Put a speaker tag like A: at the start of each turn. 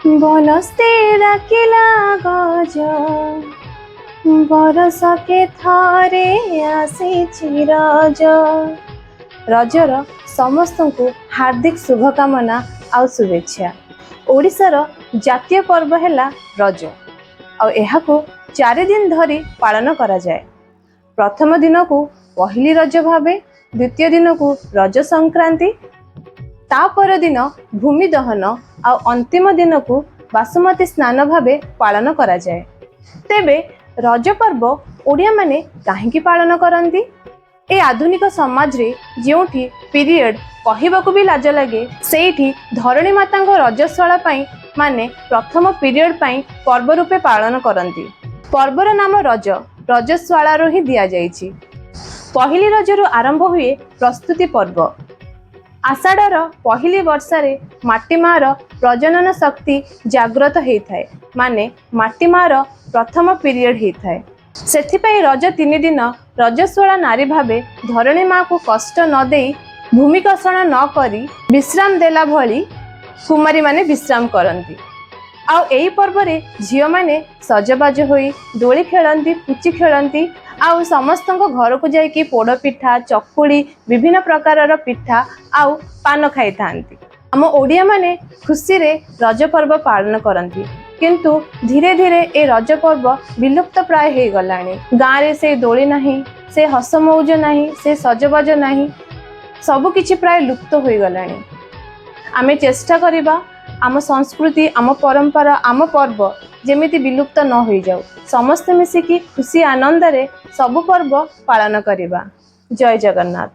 A: ବନସ୍ତେ ଡାକିଲା ଗଜ, ବରଷକେ ଥରେ ଆସିଛି ରଜ। ରଜର ସମସ୍ତଙ୍କୁ ହାର୍ଦ୍ଦିକ ଶୁଭକାମନା ଆଉ ଶୁଭେଚ୍ଛା। ଓଡ଼ିଶାର ଜାତୀୟ ପର୍ବ ହେଲା ରଜ ଆଉ ଏହାକୁ 4 ଦିନ ଧରି ପାଳନ କରାଯାଏ। ପ୍ରଥମ ଦିନକୁ ପହିଲି ରଜ ଭାବେ, ଦ୍ୱିତୀୟ ଦିନକୁ ରଜ ସଂକ୍ରାନ୍ତି, ତା ପରଦିନ ଭୂମି ଦହନ ଆଉ ଅନ୍ତିମ ଦିନକୁ ବାସୁମତୀ ସ୍ନାନ ଭାବେ ପାଳନ କରାଯାଏ। ତେବେ ରଜ ପର୍ବ ଓଡ଼ିଆମାନେ କାହିଁକି ପାଳନ କରନ୍ତି? ଏ ଆଧୁନିକ ସମାଜରେ ଯେଉଁଠି ପିରିୟଡ଼ କହିବାକୁ ବି ଲାଜ ଲାଗେ, ସେଇଠି ଧରଣୀ ମାତାଙ୍କ ରଜସ୍ୱଳା ପାଇଁ, ମାନେ ପ୍ରଥମ ପିରିୟଡ଼ ପାଇଁ ପର୍ବ ରୂପେ ପାଳନ କରନ୍ତି। ପର୍ବର ନାମ ରଜ, ରଜସ୍ୱାଳାରୁ ହିଁ ଦିଆଯାଇଛି। ପହିଲି ରଜରୁ ଆରମ୍ଭ ହୁଏ ପ୍ରସ୍ତୁତି ପର୍ବ। ଆଷାଢ଼ର ପହିଲି ବର୍ଷାରେ ମାଟି ମାର ପ୍ରଜନନ ଶକ୍ତି ଜାଗ୍ରତ ହେଇଥାଏ, ମାନେ ମାଟି ମାର ପ୍ରଥମ ପିରିୟଡ଼ ହେଇଥାଏ। ସେଥିପାଇଁ ରଜ 3 ଦିନ ରଜସ୍ୱଳା ନାରୀ ଭାବେ ଧରଣୀ ମାକୁ କଷ୍ଟ ନ ଦେଇ, ଭୂମିକର୍ଷଣ ନ କରି ବିଶ୍ରାମ ଦେଲା ଭଳି କୁମାରୀମାନେ ବିଶ୍ରାମ କରନ୍ତି। ଆଉ ଏଇ ପର୍ବରେ ଝିଅମାନେ ସଜବାଜ ହୋଇ ଦୋଳି ଖେଳନ୍ତି, ପୁଚି ଖେଳନ୍ତି ଆଉ ସମସ୍ତଙ୍କ ଘରକୁ ଯାଇକି ପୋଡ଼ ପିଠା, ଚକୁଳି, ବିଭିନ୍ନ ପ୍ରକାରର ପିଠା ଆଉ ପାନ ଖାଇଥାନ୍ତି। ଆମ ଓଡ଼ିଆମାନେ ଖୁସିରେ ରଜ ପର୍ବ ପାଳନ କରନ୍ତି। କିନ୍ତୁ ଧୀରେ ଧୀରେ ଏ ରଜ ପର୍ବ ବିଲୁପ୍ତ ପ୍ରାୟ ହେଇଗଲାଣି। ଗାଁରେ ସେ ଦୋଳି ନାହିଁ, ସେ ହସ ମଉଜ ନାହିଁ, ସେ ସଜବାଜ ନାହିଁ, ସବୁକିଛି ପ୍ରାୟ ଲୁପ୍ତ ହୋଇଗଲାଣି। ଆମେ ଚେଷ୍ଟା କରିବା ଆମ ସଂସ୍କୃତି, ଆମ ପରମ୍ପରା, ଆମ ପର୍ବ ଯେମିତି ବିଲୁପ୍ତ ନ ହୋଇଯାଉ। ସମସ୍ତେ ମିଶିକି ଖୁସି ଆନନ୍ଦରେ ସବୁ ପର୍ବ ପାଳନ କରିବା। ଜୟ ଜଗନ୍ନାଥ।